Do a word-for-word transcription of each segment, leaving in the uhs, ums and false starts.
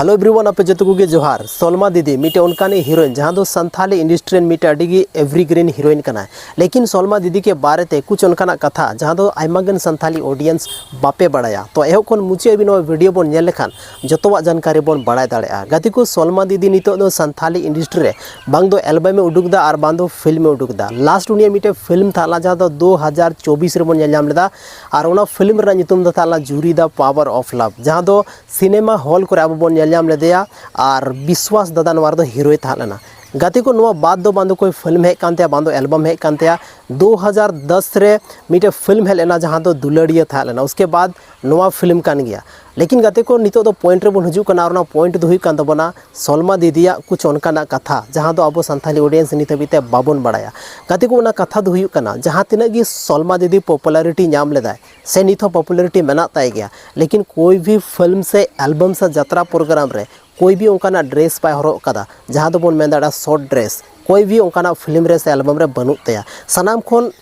Hello everyone, ᱟᱯᱮ ᱡᱚᱛᱚ ᱠᱚᱜᱮ ᱡᱚᱦᱟᱨ᱾ ᱥᱚᱞᱢᱟ ᱫᱤᱫᱤ ᱢᱤᱫᱴᱮᱱ ᱚᱱᱠᱟᱱᱤᱡ heroine ᱡᱟᱦᱟᱸ ᱫᱚ ᱥᱟᱱᱛᱷᱟᱞᱤ industry ᱨᱮᱱ ᱢᱤᱫᱴᱮᱱ ᱟᱹᱰᱤ ᱜᱮ evergreen heroine ᱠᱟᱱᱟᱭ᱾ ᱞᱮᱠᱤᱱ ᱥᱚᱞᱢᱟ ᱫᱤᱫᱤ ᱠᱮ ᱵᱟᱨᱮ ᱛᱮ ᱠᱩᱪ ᱚᱱᱠᱟᱱᱟᱜ ᱠᱟᱛᱷᱟ ᱡᱟᱦᱟᱸ ᱫᱚ ᱟᱭᱢᱟ ᱜᱟᱱ ᱥᱟᱱᱛᱷᱟᱞᱤ audience ᱵᱟᱯᱮ ᱵᱟᱲᱟᱭᱟ᱾ ᱛᱚ ᱮᱦᱚᱵ ᱠᱷᱚᱱ ᱢᱩᱪᱟᱹᱫ ᱦᱟᱹᱵᱤᱡ ᱱᱚᱣᱟ video ᱵᱚᱱ ᱧᱮᱞ ᱞᱮᱠᱷᱟᱱ ᱡᱚᱛᱚᱣᱟᱜ ᱡᱟᱱᱠᱟᱨᱤ ᱵᱚᱱ ᱵᱟᱲᱟᱭ ᱫᱟᱲᱮᱭᱟᱜᱼᱟ᱾ ᱜᱟᱛᱮ ᱠᱚ, ᱥᱚᱞᱢᱟ ᱫᱤᱫᱤ ᱱᱤᱛᱚᱜ ᱫᱚ ᱥᱟᱱᱛᱷᱟᱞᱤ industry ᱨᱮ ᱵᱟᱝ ᱫᱚ album ᱮ ᱩᱰᱩᱠ ᱮᱫᱟ ᱟᱨ ᱵᱟᱝ ᱫᱚ film ᱮ ᱩᱰᱩᱠ ᱮᱫᱟ᱾ Last ᱩᱱᱤᱭᱟᱜ ᱢᱤᱫᱴᱮᱱ film ᱛᱟᱦᱮᱸ ᱞᱮᱱᱟ ᱡᱟᱦᱟᱸ ᱫᱚ ᱫᱩ ᱦᱟᱡᱟᱨ ᱪᱚᱵᱵᱤᱥ ᱨᱮᱵᱚᱱ ᱧᱮᱞ ᱧᱟᱢ ᱞᱮᱫᱟ, ᱟᱨ ᱚᱱᱟ film ᱨᱮᱱᱟᱜ ᱧᱩᱛᱩᱢ ᱫᱚ ᱛᱟᱦᱮᱸ ᱞᱮᱱᱟ ᱡᱩᱨᱤ ᱫᱟ ᱯᱟᱣᱟᱨ ᱚᱯᱷ ᱞᱟᱵᱷ, ᱡᱟᱦᱟᱸ ᱫᱚ ᱥᱤᱱᱮᱢᱟ ᱦᱚᱞ ᱠᱚᱨᱮ ᱟᱵᱚ ᱵᱚᱱ ᱧᱮᱞ ᱧᱟᱢ ᱞᱮᱫᱮᱭᱟ᱾ ᱟᱨ ᱵᱤᱥᱣᱟᱥ ᱫᱟᱫᱟ ᱱᱚᱣᱟ ᱨᱮᱫᱚ heroᱭ ᱛᱟᱦᱮᱸ ᱞᱮᱱᱟ᱾ ᱜᱟᱛᱮ ᱠᱚ, ᱱᱚᱣᱟ ᱵᱟᱫ ᱫᱚ ᱵᱟᱝ ᱫᱚ ᱠᱳᱭ film ᱦᱮᱡ ᱠᱟᱱ ᱛᱟᱭᱟ, ᱵᱟᱝ ᱫᱚ album ᱦᱮᱡ ᱠᱟᱱ ᱛᱟᱭᱟ᱾ ᱫᱩ ᱦᱟᱡᱟᱨ ᱫᱚᱥ ᱨᱮ ᱢᱤᱫᱴᱮᱱ film ᱦᱮᱡ ᱞᱮᱱᱟ ᱡᱟᱦᱟᱸ ᱫᱚ ᱫᱩᱞᱟᱹᱲᱤᱭᱟᱹ ᱛᱟᱦᱮᱸ ᱞᱮᱱᱟ, ᱩᱥᱠᱮ ᱵᱟᱫ ᱱᱚᱣᱟ film ᱠᱟᱱ ᱜᱮᱭᱟ᱾ ᱞᱮᱠᱤᱱ ᱜᱟᱛᱮ ᱠᱚ, ᱱᱤᱛᱚᱜ ᱫᱚ point ᱨᱮᱵᱚᱱ ᱦᱤᱡᱩᱜ ᱠᱟᱱᱟ, ᱟᱨ ᱚᱱᱟ point ᱫᱚ ᱦᱩᱭᱩᱜ ᱠᱟᱱ ᱛᱟᱵᱚᱱᱟ ᱥᱚᱞᱢᱟ ᱫᱤᱫᱤᱭᱟᱜ ᱠᱩᱪ ᱚᱱᱠᱟᱱᱟᱜ ᱠᱟᱛᱷᱟ ᱡᱟᱦᱟᱸ ᱫᱚ ᱟᱵᱚ ᱥᱟᱱᱛᱷᱟᱞᱤ audience ᱱᱤᱛ ᱦᱟᱹᱵᱤᱡ ᱛᱮ ᱵᱟᱵᱚᱱ ᱵᱟᱲᱟᱭᱟ᱾ ᱜᱟᱛᱮ ᱠᱚ, ᱚᱱᱟ ᱠᱟᱛᱷᱟ ᱫᱚ ᱦᱩᱭᱩᱜ ᱠᱟᱱᱟ, ᱡᱟᱦᱟᱸ ᱛᱤᱱᱟᱹᱜ ᱜᱮ ᱥᱚᱞᱢᱟ ᱫᱤᱫᱤ popularity ᱧᱟᱢ ᱞᱮᱫᱟᱭ ᱥᱮ ᱱᱤᱛ ᱦᱚᱸ popularity ᱢᱮᱱᱟᱜ ᱛᱟᱭ ᱜᱮᱭᱟ, ᱞᱮᱠᱤᱱ ᱠᱳᱭ ᱵᱷᱤ film ᱥᱮ album ᱥᱮ ᱡᱟᱛᱨᱟ program ᱨᱮ ᱠᱳᱭ ᱵᱷᱤ ᱚᱱᱠᱟᱱᱟᱜ dress ᱵᱟᱭ ᱦᱚᱨᱚᱜ ᱠᱟᱫᱟ ᱡᱟᱦᱟᱸ ᱫᱚᱵᱚᱱ ᱢᱮᱱ ᱫᱟᱲᱮᱭᱟᱜᱼᱟ short dress᱾ ᱠᱳᱭ ᱵᱷᱤ ᱚᱱᱠᱟᱱᱟᱜ film ᱨᱮ ᱥᱮ album ᱨᱮ ᱵᱟᱹᱱᱩᱜ ᱛᱟᱭᱟ᱾ ᱥᱟᱱᱟᱢ ᱠᱷᱚᱱ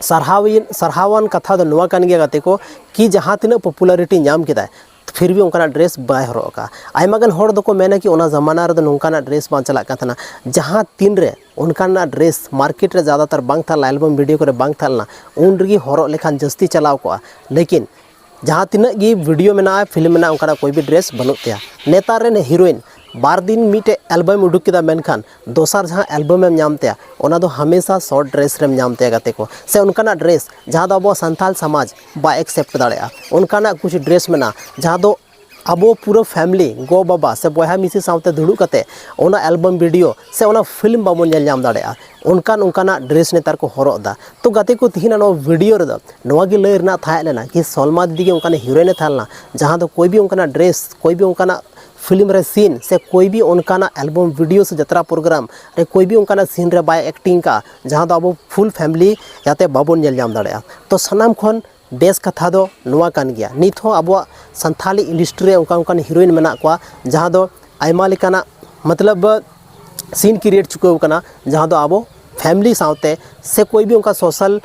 ᱥᱟᱨᱦᱟᱣᱤᱱ ᱥᱟᱨᱦᱟᱣᱟᱱ ᱠᱟᱛᱷᱟ ᱫᱚ ᱱᱚᱣᱟ ᱠᱟᱱ ᱜᱮᱭᱟ ᱜᱟᱛᱮ ᱠᱚ, ᱠᱤ ᱡᱟᱦᱟᱸ ᱛᱤᱱᱟᱹᱜ popularity ᱧᱟᱢ ᱠᱮᱫᱟᱭ, ᱯᱷᱤᱨ ᱵᱷᱤ ᱚᱱᱠᱟᱱᱟᱜ dress ᱵᱟᱭ ᱦᱚᱨᱚᱜ ᱟᱠᱟᱫᱼᱟ᱾ ᱟᱭᱢᱟ ᱜᱟᱱ ᱦᱚᱲ ᱫᱚᱠᱚ ᱢᱮᱱᱟ ᱠᱤ ᱚᱱᱟ ᱡᱟᱢᱟᱱᱟ ᱨᱮᱫᱚ ᱱᱚᱝᱠᱟᱱᱟᱜ dress ᱵᱟᱝ ᱪᱟᱞᱟᱜ ᱠᱟᱱ ᱛᱟᱦᱮᱱᱟ᱾ ᱡᱟᱦᱟᱸ ᱛᱤᱱ ᱨᱮ ᱚᱱᱠᱟᱱᱟᱜ dress market ᱨᱮ ᱡᱟᱫᱟᱛᱟᱨ ᱵᱟᱝ ᱛᱟᱦᱮᱸ ᱞᱮᱱᱟ, album video ᱠᱚᱨᱮ ᱵᱟᱝ ᱛᱟᱦᱮᱸ ᱞᱮᱱᱟ, ᱩᱱ ᱨᱮᱜᱮ ᱦᱚᱨᱚᱜ ᱞᱮᱠᱷᱟᱱ ᱡᱟᱹᱥᱛᱤ ᱪᱟᱞᱟᱣ ᱠᱚᱜᱼᱟ᱾ ᱞᱮᱠᱤᱱ ᱡᱟᱦᱟᱸ ᱛᱤᱱᱟᱹᱜ ᱜᱮ video ᱢᱮᱱᱟᱜᱼᱟ, film ᱢᱮᱱᱟᱜᱼᱟ, ᱚᱱᱠᱟᱱᱟᱜ ᱠᱳᱭ ᱵᱷᱤ dress ᱵᱟᱹᱱᱩᱜ ᱛᱟᱭᱟ᱾ ᱱᱮᱛᱟᱨ ᱨᱮᱱ heroine ᱵᱟᱨ ᱫᱤᱱ ᱢᱤᱫᱴᱮᱡ album ᱩᱰᱩᱠ ᱠᱮᱫᱟ, ᱢᱮᱱᱠᱷᱟᱱ ᱫᱚᱥᱟᱨ ᱡᱟᱦᱟᱸ album ᱮᱢ ᱧᱟᱢ ᱛᱟᱭᱟ, ᱚᱱᱟ ᱫᱚ ᱦᱟᱢᱮᱥᱟ short dress ᱨᱮᱢ ᱧᱟᱢ ᱛᱟᱭᱟ ᱜᱟᱛᱮ ᱠᱚ, ᱥᱮ ᱚᱱᱠᱟᱱᱟᱜ dress ᱡᱟᱦᱟᱸ ᱫᱚ ᱟᱵᱚ ᱥᱟᱱᱛᱟᱲ ᱥᱚᱢᱟᱡᱽ ᱵᱟᱭ accept ᱫᱟᱲᱮᱭᱟᱜᱼᱟ᱾ ᱚᱱᱠᱟᱱᱟᱜ ᱠᱩᱪ dress ᱢᱮᱱᱟᱜᱼᱟ ᱡᱟᱦᱟᱸ ᱫᱚ ᱟᱵᱚ ᱯᱩᱨᱟᱹ family, ᱜᱚ ᱵᱟᱵᱟ ᱥᱮ ᱵᱚᱭᱦᱟ ᱢᱤᱥᱤ ᱥᱟᱶᱛᱮ ᱫᱩᱲᱩᱵ ᱠᱟᱛᱮ ᱚᱱᱟ album video ᱥᱮ ᱚᱱᱟ film ᱵᱟᱵᱚᱱ ᱧᱮᱞ ᱧᱟᱢ ᱫᱟᱲᱮᱭᱟᱜᱼᱟ᱾ ᱚᱱᱠᱟᱱ ᱚᱱᱠᱟᱱᱟᱜ dress ᱱᱮᱛᱟᱨ ᱠᱚ ᱦᱚᱨᱚᱜ ᱮᱫᱟ᱾ ᱛᱚ ᱜᱟᱛᱮ ᱠᱚ, ᱛᱤᱦᱤᱧ ᱱᱚᱣᱟ video ᱨᱮᱫᱚ ᱱᱚᱣᱟ ᱜᱮ ᱞᱟᱹᱭ ᱨᱮᱱᱟᱜ ᱛᱟᱦᱮᱸ ᱞᱮᱱᱟ ᱠᱤ ᱥᱚᱞᱢᱟ ᱫᱤᱫᱤ ᱜᱮ ᱚᱱᱠᱟᱱ heroine ᱮ ᱛᱟᱦᱮᱸ ᱞᱮᱱᱟ, ᱡᱟᱦᱟᱸ ᱫᱚ ᱠᱳᱭ ᱵᱷᱤ ᱚᱱᱠᱟᱱᱟᱜ dress, ᱠᱳᱭ ᱵᱷᱤ ᱚᱱᱠᱟᱱᱟᱜ film ᱨᱮ scene ᱥᱮ ᱠᱳᱭ ᱵᱷᱤ ᱚᱱᱠᱟᱱᱟᱜ album video ᱥᱮ ᱡᱟᱛᱨᱟ program ᱨᱮ ᱠᱳᱭ ᱵᱷᱤ ᱚᱱᱠᱟᱱᱟᱜ scene ᱨᱮ ᱵᱟᱭ acting ᱠᱟᱜᱼᱟ, ᱡᱟᱦᱟᱸ ᱫᱚ ᱟᱵᱚ full family ᱡᱟᱛᱮ ᱵᱟᱵᱚᱱ ᱧᱮᱞ ᱧᱟᱢ ᱫᱟᱲᱮᱭᱟᱜᱼᱟ᱾ ᱛᱚ ᱥᱟᱱᱟᱢ ᱠᱷᱚᱱ ᱵᱮᱥ ᱠᱟᱛᱷᱟ ᱫᱚ ᱱᱚᱣᱟ ᱠᱟᱱ ᱜᱮᱭᱟ, ᱱᱤᱛ ᱦᱚᱸ ᱟᱵᱚᱣᱟᱜ ᱥᱟᱱᱛᱷᱟᱞᱤ industry ᱨᱮ ᱚᱱᱠᱟ ᱚᱱᱠᱟᱱ heroine ᱢᱮᱱᱟᱜ ᱠᱚᱣᱟ, ᱡᱟᱦᱟᱸ ᱫᱚ ᱟᱭᱢᱟ ᱞᱮᱠᱟᱱᱟᱜ ᱢᱚᱛᱞᱚᱵ scene create ᱪᱩᱠᱟᱹᱣ ᱠᱟᱱᱟ, ᱡᱟᱦᱟᱸ ᱫᱚ ᱟᱵᱚ family ᱥᱟᱶᱛᱮ ᱥᱮ ᱠᱳᱭ ᱵᱷᱤ ᱚᱱᱠᱟ social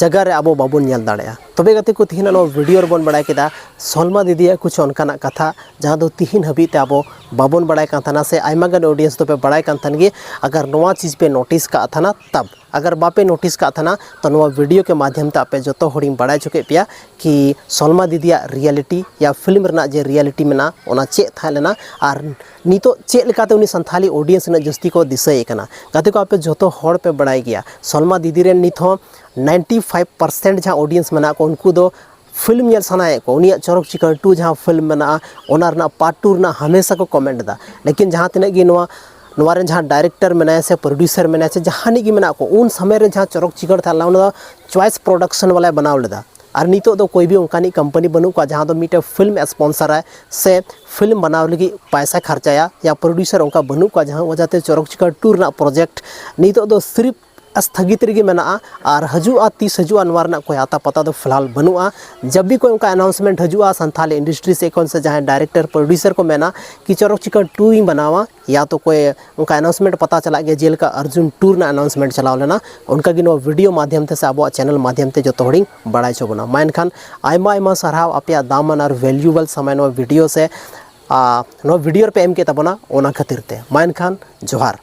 ᱡᱟᱭᱜᱟ ᱨᱮ ᱟᱵᱚ ᱵᱟᱵᱚᱱ ᱧᱮᱞ ᱫᱟᱲᱮᱭᱟᱜᱼᱟ᱾ ᱛᱚᱵᱮ ᱜᱟᱛᱮ ᱠᱚ, ᱛᱤᱦᱤᱧ ᱱᱚᱣᱟ video ᱨᱮᱵᱚᱱ ᱵᱟᱲᱟᱭ ᱠᱮᱫᱟ ᱥᱚᱞᱢᱟ ᱫᱤᱫᱤᱭᱟᱜ ᱠᱩᱪᱷ ᱚᱱᱠᱟᱱᱟᱜ ᱠᱟᱛᱷᱟ, ᱡᱟᱦᱟᱸ ᱫᱚ ᱛᱤᱦᱤᱧ ᱦᱟᱹᱵᱤᱡ ᱛᱮ ᱟᱵᱚ ᱵᱟᱵᱚᱱ ᱵᱟᱲᱟᱭ ᱠᱟᱱ ᱛᱟᱦᱮᱱᱟ, ᱥᱮ ᱟᱭᱢᱟ ᱜᱟᱱ audience ᱫᱚᱯᱮ ᱵᱟᱲᱟᱭ ᱠᱟᱱ ᱛᱟᱦᱮᱱ ᱜᱮ, ᱟᱜᱟᱨ ᱱᱚᱣᱟ ᱪᱤᱡᱽ ᱯᱮ notice ᱠᱟᱜ ᱛᱟᱦᱮᱱᱟ ᱛᱟᱵ᱾ ᱟᱜᱟᱨ ᱵᱟᱯᱮ notice ᱠᱟᱜ ᱛᱟᱦᱮᱱᱟ, ᱛᱚ ᱱᱚᱣᱟ video ᱠᱮ ᱢᱟᱫᱷᱭᱟᱢ ᱛᱮ ᱟᱯᱮ ᱡᱚᱛᱚ ᱦᱚᱲᱤᱧ ᱵᱟᱲᱟᱭ ᱦᱚᱪᱚ ᱠᱮᱫ ᱯᱮᱭᱟ ᱠᱤ ᱥᱚᱞᱢᱟ ᱫᱤᱫᱤᱭᱟᱜ reality ᱭᱟ film ᱨᱮᱱᱟᱜ ᱡᱮ reality ᱢᱮᱱᱟᱜᱼᱟ, ᱚᱱᱟ ᱪᱮᱫ ᱛᱟᱦᱮᱸ ᱞᱮᱱᱟ ᱟᱨ ᱱᱤᱛᱚᱜ ᱪᱮᱫ ᱞᱮᱠᱟᱛᱮ ᱩᱱᱤ ᱥᱟᱱᱛᱷᱟᱞᱤ audience ᱩᱱᱟᱹᱜ ᱡᱟᱹᱥᱛᱤ ᱠᱚ ᱫᱤᱥᱟᱹᱭᱮ ᱠᱟᱱᱟ᱾ ᱜᱟᱛᱮ ᱠᱚ, ᱟᱯᱮ ᱡᱚᱛᱚ ᱦᱚᱲ ᱯᱮ ᱵᱟᱲᱟᱭ ᱜᱮᱭᱟ, ᱥᱚᱞᱢᱟ ᱫᱤᱫᱤ ᱨᱮᱱ ᱱᱤᱛ ᱦᱚᱸ ninety five percent ᱡᱟᱦᱟᱸ audience ᱢᱮᱱᱟᱜ ᱠᱚ, ᱩᱱᱠᱩ ᱫᱚ film ᱧᱮᱞ ᱥᱟᱱᱟᱭᱮᱫ ᱠᱚᱣᱟ᱾ ᱩᱱᱤᱭᱟᱜ ᱪᱚᱨᱚᱠ ᱪᱤᱠᱟᱹᱲ two ᱡᱟᱦᱟᱸ film ᱢᱮᱱᱟᱜᱼᱟ, ᱚᱱᱟ ᱨᱮᱱᱟᱜ part two ᱨᱮᱱᱟᱜ ᱦᱟᱢᱮᱥᱟ ᱠᱚ comment ᱮᱫᱟ᱾ ᱞᱮᱠᱤᱱ ᱡᱟᱦᱟᱸ ᱛᱤᱱᱟᱹᱜ ᱜᱮ ᱱᱚᱣᱟ, ᱱᱚᱣᱟ ᱨᱮᱱ ᱡᱟᱦᱟᱸ director ᱢᱮᱱᱟᱭᱟ ᱥᱮ producer ᱢᱮᱱᱟᱭᱟ ᱥᱮ ᱡᱟᱦᱟᱱᱤᱡ ᱜᱮ ᱢᱮᱱᱟᱜ ᱠᱚ, ᱩᱱ ᱥᱚᱢᱚᱭ ᱨᱮ ᱡᱟᱦᱟᱸ ᱪᱚᱨᱚᱠ ᱪᱤᱠᱟᱹᱲ ᱛᱟᱦᱮᱸ ᱞᱮᱱᱟ, ᱚᱱᱟ ᱫᱚ Choice Production ᱵᱟᱞᱟᱭ ᱵᱮᱱᱟᱣ ᱞᱮᱫᱟ᱾ ᱟᱨ ᱱᱤᱛᱚᱜ ᱫᱚ ᱠᱳᱭ ᱵᱷᱤ ᱚᱱᱠᱟᱱᱤᱡ company ᱵᱟᱹᱱᱩᱜ ᱠᱚᱣᱟ ᱡᱟᱦᱟᱸ ᱫᱚ ᱢᱤᱫᱴᱮᱱ film sponsor ᱟᱭ ᱥᱮ film ᱵᱮᱱᱟᱣ ᱞᱟᱹᱜᱤᱫ ᱯᱟᱭᱥᱟ ᱠᱷᱚᱨᱪᱟᱭᱟ, ᱭᱟ producer ᱚᱱᱠᱟ ᱵᱟᱹᱱᱩᱜ ᱠᱚᱣᱟ, ᱡᱟᱦᱟᱸ ᱚᱡᱟᱛᱮ ᱪᱚᱨᱚᱠ ᱪᱤᱠᱟᱹᱲ two ᱨᱮᱱᱟᱜ project ᱱᱤᱛᱚᱜ ᱫᱚ ᱥᱤᱨᱤᱯ ᱥᱛᱷᱟᱜᱤᱛ ᱨᱮᱜᱮ ᱢᱮᱱᱟᱜᱼᱟ᱾ ᱟᱨ ᱦᱤᱡᱩᱜᱼᱟ, ᱛᱤᱥ ᱦᱤᱡᱩᱜᱼᱟ, ᱱᱚᱣᱟ ᱨᱮᱱᱟᱜ ᱠᱳᱭ ᱟᱛᱟ ᱯᱟᱛᱟ ᱫᱚ ᱯᱷᱤᱞᱦᱟᱞ ᱵᱟᱹᱱᱩᱜᱼᱟ᱾ ᱡᱟᱵ ᱵᱷᱤ ᱠᱳᱭ ᱚᱱᱠᱟ announcement ᱦᱤᱡᱩᱜᱼᱟ ᱥᱟᱱᱛᱷᱟᱞᱤ industry ᱥᱮᱫ ᱠᱷᱚᱱ ᱥᱮ ᱡᱟᱦᱟᱸᱭ director producer ᱠᱚ ᱢᱮᱱᱟ ᱠᱤ ᱪᱚᱨᱚᱠ ᱪᱤᱠᱟᱹᱲ two ᱤᱧ ᱵᱮᱱᱟᱣᱟ, ᱭᱟ ᱛᱚ ᱠᱳᱭ ᱚᱱᱠᱟ announcement ᱯᱟᱛᱟ ᱪᱟᱞᱟᱜ ᱜᱮᱭᱟ, ᱡᱮᱞᱮᱠᱟ ᱚᱨᱡᱩᱱ two ᱨᱮᱱᱟᱜ announcement ᱪᱟᱞᱟᱣ ᱞᱮᱱᱟ, ᱚᱱᱠᱟ ᱜᱮ ᱱᱚᱣᱟ video ᱢᱟᱫᱷᱭᱟᱢ ᱛᱮ ᱥᱮ ᱟᱵᱚᱣᱟᱜ channel ᱢᱟᱫᱷᱭᱟᱢ ᱛᱮ ᱡᱚᱛᱚ ᱦᱚᱲᱤᱧ ᱵᱟᱲᱟᱭ ᱦᱚᱪᱚ ᱵᱚᱱᱟ᱾ ᱢᱟ ᱮᱱᱠᱷᱟᱱ ᱟᱭᱢᱟ ᱟᱭᱢᱟ ᱥᱟᱨᱦᱟᱣ ᱟᱯᱮᱭᱟᱜ ᱫᱟᱢᱟᱱ ᱟᱨ valuable ᱥᱚᱢᱚᱭ ᱱᱚᱣᱟ video ᱥᱮ, ᱟ, ᱱᱚᱣᱟ video ᱨᱮᱯᱮ ᱮᱢ ᱠᱮᱫ ᱛᱟᱵᱚᱱᱟ, ᱚᱱᱟ ᱠᱷᱟᱹᱛᱤᱨ ᱛᱮ᱾ ᱢᱟ ᱮᱱᱠᱷᱟᱱ ᱡᱚᱦᱟᱨ᱾